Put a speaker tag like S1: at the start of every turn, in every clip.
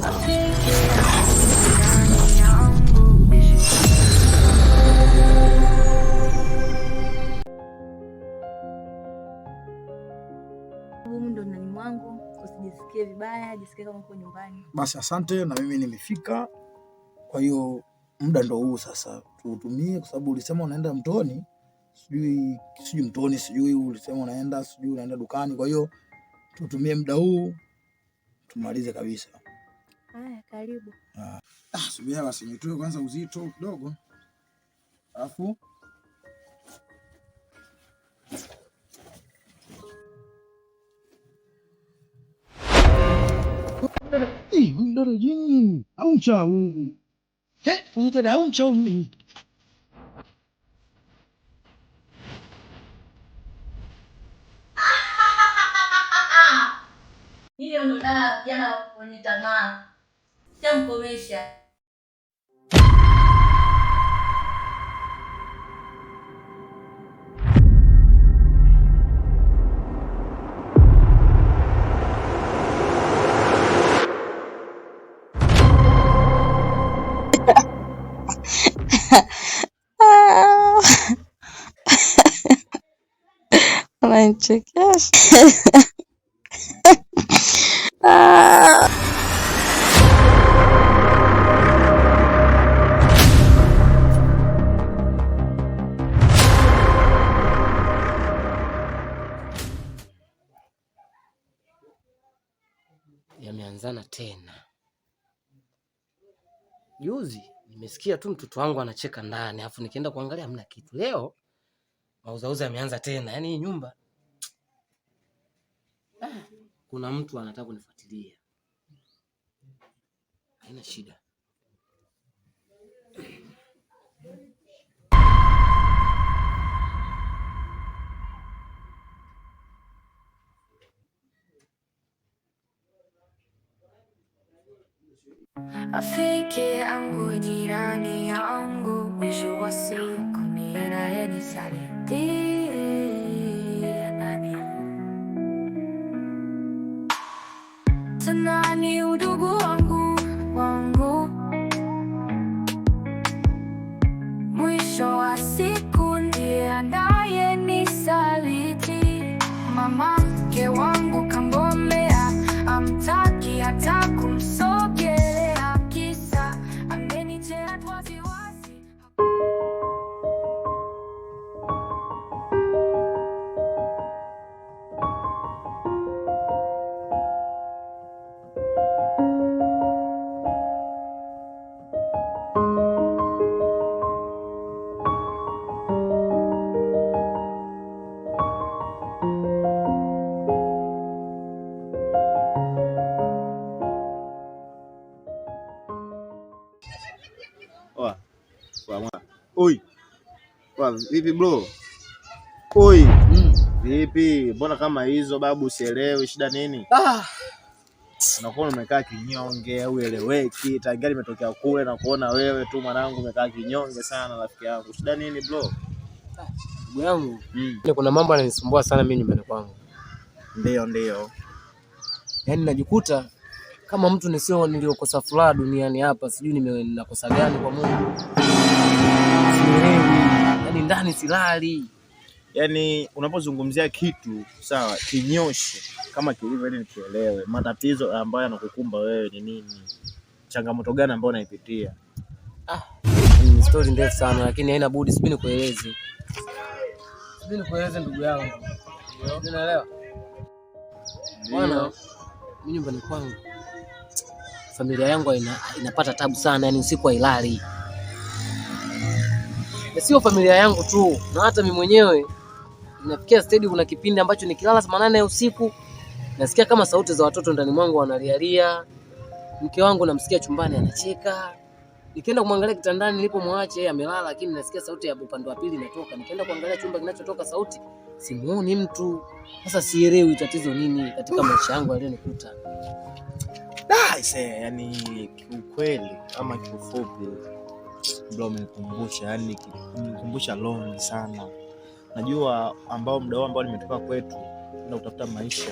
S1: Rafiki yangu, jirani yangu.
S2: Humu ndo ndani mwangu, usijisikie vibaya, jisikie kama uko nyumbani.
S3: Basi asante, na mimi nimefika. Kwa hiyo muda ndo huu sasa tuutumie, kwa sababu ulisema unaenda mtoni, sijui sijui mtoni, sijui ulisema unaenda, sijui unaenda dukani. Kwa hiyo tutumie muda huu tumalize kabisa.
S2: Haya, karibu.
S3: Ah, subiri basi nitoe kwanza uzito kidogo, alafu mdada jini au mchawi? Mdada au mchawi?
S2: Hiyo ndo dawa vijana wenye tamaa. Shamkomesha.
S4: Unanichekesha.
S5: Yameanzana tena. Juzi nimesikia tu mtoto wangu anacheka ndani, alafu nikienda kuangalia hamna kitu. Leo mauzauza yameanza tena, yaani hii nyumba ah, kuna mtu anataka kunifuatilia. Haina shida.
S1: Rafiki yangu, jirani yangu, mwisho wa siku ni anayenisaliti. Nani? Tena ni udugu wangu, mwisho wa siku ndiye anayenisaliti. Mama mke wangu kangomea, amtaki hata kumsogelea, kisa amenichea waziwazi.
S6: Oa, oa, mwana. Oi. Oa, vipi bro? Oi. Vipi? Mbona kama hizo babu sielewi shida nini?
S5: Ah,
S6: Unakuwa umekaa kinyonge au eleweki. Tangia nimetokea kule na kuona wewe tu mwanangu umekaa kinyonge sana rafiki yangu. Shida nini bro?
S5: ndugu yangu,
S6: Mm.
S5: kuna mambo yananisumbua sana mimi nyumbani kwangu.
S6: Ndio, ndio.
S5: Yaani najikuta kama mtu nisio niliokosa furaha duniani hapa, sijui ninakosa gani kwa Mungu. Sielewi. Yaani ndani silali.
S6: Yaani unapozungumzia kitu sawa, kinyoshe kama kilivyo ili nikielewe. Matatizo ambayo yanakukumba wewe ni nini? Changamoto gani ambayo unaipitia?
S5: Ah, ni story ndefu sana lakini haina budi, sijui nikueleze. Sijui nikueleze ndugu yangu. Unaelewa? Bwana, mimi nyumbani kwangu familia yangu inapata tabu sana, yani usiku hailali. Na sio familia yangu tu, na hata mimi mwenyewe inafikia stage, kuna kipindi ambacho nikilala saa 8 ya usiku nasikia kama sauti za watoto ndani mwangu wanalialia. Mke wangu namsikia chumbani anacheka. Nikienda kumwangalia kitandani nilipomwacha yeye amelala, lakini nasikia sauti ya upande wa pili inatoka. Nikienda kuangalia chumba kinachotoka sauti, simuoni mtu. Sasa sielewi tatizo nini katika maisha yangu yaliyonikuta.
S6: Aise, yani kiukweli ama kiufupi bro, umenikumbusha yani, umenikumbusha long sana. Najua ambao muda huo ambao nimetoka kwetu na kutafuta maisha,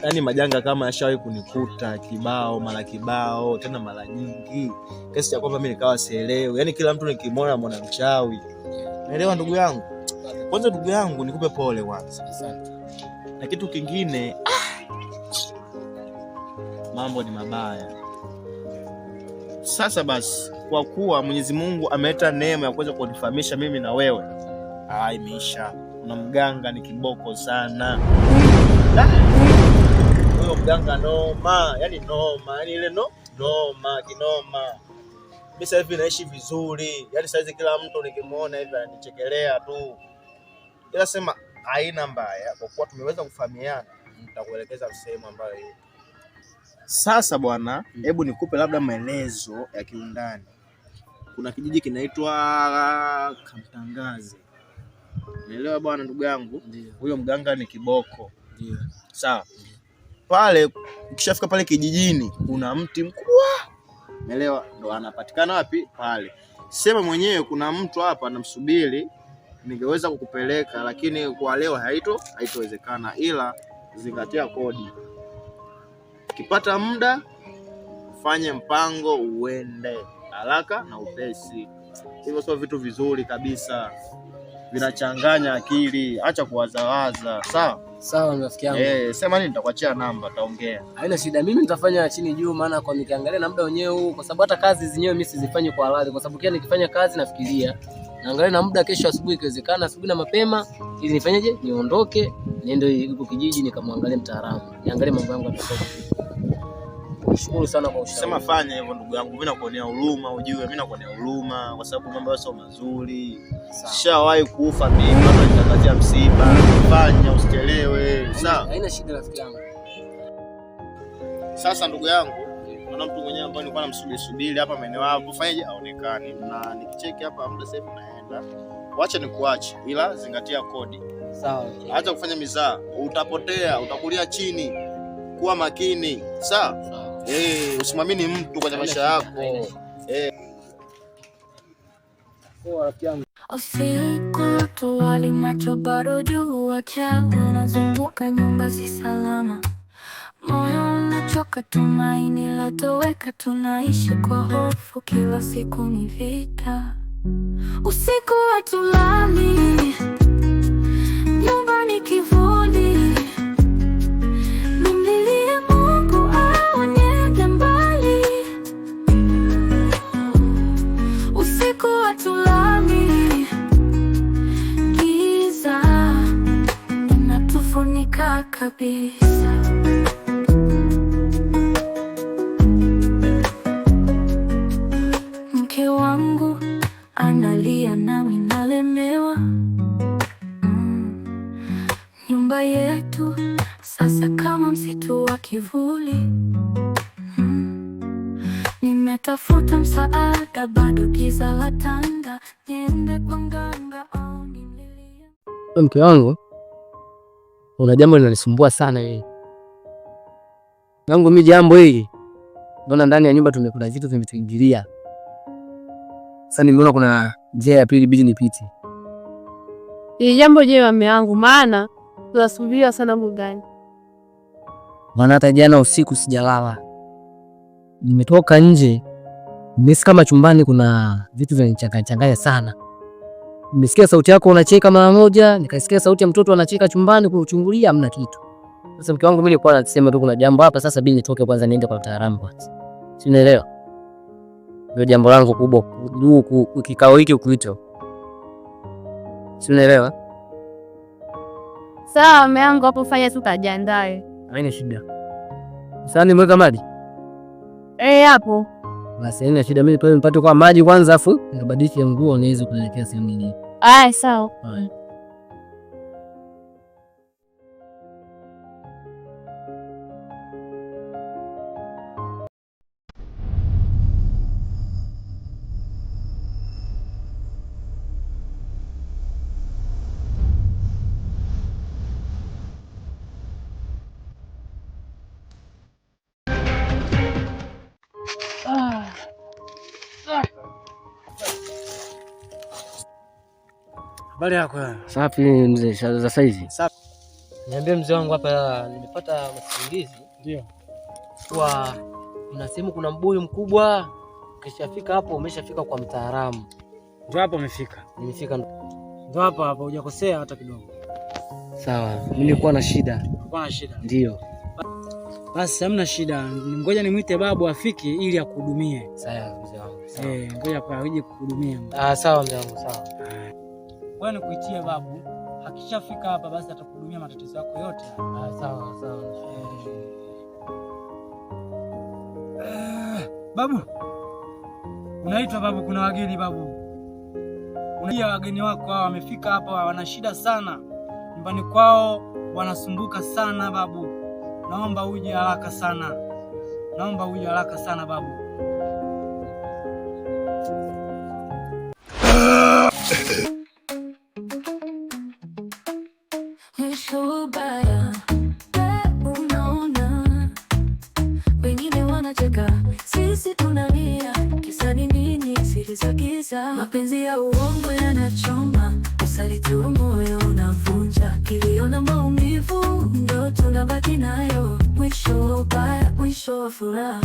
S6: Yaani majanga kama yashawahi kunikuta kibao mara kibao tena mara nyingi, kiasi cha kwamba mimi nikawa sielewi. Yaani kila mtu nikimwona mwana mchawi. Naelewa ndugu yangu. Kwanza ndugu yangu nikupe pole kwanza.
S5: Asante.
S6: Na kitu kingine, mambo ni mabaya. Sasa basi, kwa kuwa Mwenyezi Mungu ameleta neema ya kuweza kunifahamisha mimi na wewe, imeisha. Kuna mganga ni kiboko sana. Huyo mganga noma, yani noma, yani ile no noma kinoma. Mimi sasa hivi naishi vizuri, yani sasa hivi kila mtu nikimuona hivi ananichekelea tu, ila sema haina mbaya, kwa kuwa tumeweza kufahamiana, nitakuelekeza sehemu ambayo ipo. Sasa bwana, hebu nikupe labda maelezo ya kiundani. Kuna kijiji kinaitwa Kamtangaze, unaelewa bwana, ndugu yangu?
S5: Ndio.
S6: Huyo mganga ni kiboko.
S5: Ndio.
S6: Sawa. Pale ukishafika pale kijijini kuna mti mkubwa, umeelewa? Ndo anapatikana wapi pale. Sema mwenyewe kuna mtu hapa anamsubiri, ningeweza kukupeleka lakini kwa leo haitowezekana, ila zingatia kodi. Ukipata muda fanye mpango uende haraka na upesi. Hivyo sio vitu vizuri kabisa, vinachanganya akili. Acha kuwazawaza, sawa?
S5: Sawa rafiki yangu.
S6: Sema nini, nitakuachia namba, taongea.
S5: Haina shida, mimi nitafanya chini juu, maana kwa nikiangalia na muda wenyewe huu, kwa sababu hata kazi zenyewe mimi sizifanyi kwa halali, kwa sababu kila nikifanya kazi nafikiria naangalia na muda, kesho asubuhi ikiwezekana, asubuhi na mapema, ili nifanyeje, niondoke niende huko kijiji nikamwangalie mtaalamu, niangalie mambo yangu yatakuwa. Nashukuru sana kwa ushauri.
S6: Sema fanya hivyo ndugu yangu, mimi nakuonea huruma, ujue mimi nakuonea huruma kwa sababu mambo sio mazuri. Sishawahi kufa mimi, watu wanitangazia msiba. Fanya usichelewe, sawa?
S5: Haina shida rafiki yangu.
S6: Sasa ndugu yangu, kuna mtu mwenyewe ambaye nilikuwa namsubiri subiri hapa maeneo hapo, fanyaje aonekane, na nikicheki hapa muda sasa hivi naenda. Wacha nikuache, ila zingatia kodi.
S5: Sawa.
S6: Acha kufanya mizaa, utapotea, utakulia chini. Kuwa makini, sawa?
S5: Sawa.
S6: Usimwamini mtu kwenye maisha yako.
S5: Poa rafiki yangu.
S1: Usiku tuwali macho bado juu, wachawi unazunguka nyumba si salama, moyo unachoka, tumaini latoweka, tunaishi kwa hofu, kila siku ni vita. Usiku hatulali, nyumba ni kivuli, nimlilie Mungu au niende mbali. Usiku hatulali, giza inatufunika kabisa. Mke wangu analia nami nalemewa. Nyumba yetu sasa kama msitu wa kivuli. Nimetafuta msaada, bado giza la tanda. Niende kwa mganga au nimlilie
S5: Mke wangu, una jambo linanisumbua sana hili. Yangu mimi jambo hili. Naona ndani ya nyumba tumekula vitu vimetuingilia. Sasa nimeona kuna njia ya pili bidi nipite.
S4: Ni jambo jema mume wangu, maana tunasubiria sana mgani.
S5: Maana hata jana usiku sijalala. Nimetoka nje, nimesikia kama chumbani kuna vitu vinanichanganya sana. Nimesikia sauti yako unacheka mara moja, nikasikia sauti ya mtoto anacheka chumbani, kuchungulia hamna kitu. Sasa mke wangu, mimi nilikuwa nasema tu kuna jambo hapa, sasa bidi nitoke kwanza niende kwa mtaalamu kwanza. Si unaelewa? Ndio jambo langu kubwa juu kikao hiki ukuito. Si unaelewa?
S4: Sawa mume wangu, hapo fanya tu kajiandae.
S5: Haina shida. Sasa nimeweka maji.
S4: Hapo.
S5: Basi haina shida, mimi pale nipate kwa maji kwanza afu nikabadilishe nguo niweze kuelekea sehemu nyingine.
S4: Aya, sawa.
S5: Haya.
S7: Habari yako?
S5: Safi mzee, za saizi.
S7: Safi.
S5: Niambie mzee wangu, hapa nimepata masimulizi.
S7: Ndio.
S5: Kuwa kuna sehemu kuna mbuyu mkubwa, ukishafika hapo umeshafika kwa mtaalamu.
S7: Ndio hapo umefika.
S5: Nimefika.
S7: Ndio hapo hapo, hujakosea hata kidogo.
S5: Sawa, mimi nilikuwa na shida.
S7: Kulikuwa na shida.
S5: Ndio.
S7: Basi hamna shida, ngoja nimwite babu afike ili akuhudumie.
S5: Sawa mzee wangu. Sawa.
S7: Ngoja kwa aje kukuhudumia.
S5: Ah, sawa mzee wangu, sawa.
S7: Wewe nikuitie babu, akishafika hapa basi atakuhudumia matatizo yako yote.
S5: Ah, sawa sawa.
S7: Babu, unaitwa babu, kuna wageni babu. Unajua wageni wako hawa wamefika hapa, wana shida sana nyumbani kwao, wanasumbuka sana babu. Naomba uje haraka sana, naomba uje haraka sana babu.
S1: Mwisho ubaya, we unaona, wengine wanacheka, sisi tunalia. Kisa ni nini? Siri za giza, mapenzi ya uongo yanachoma, usaliti wa moyo unavunja, kilio na maumivu ndo tunabaki nayo. Mwisho ubaya, mwisho wa furaha.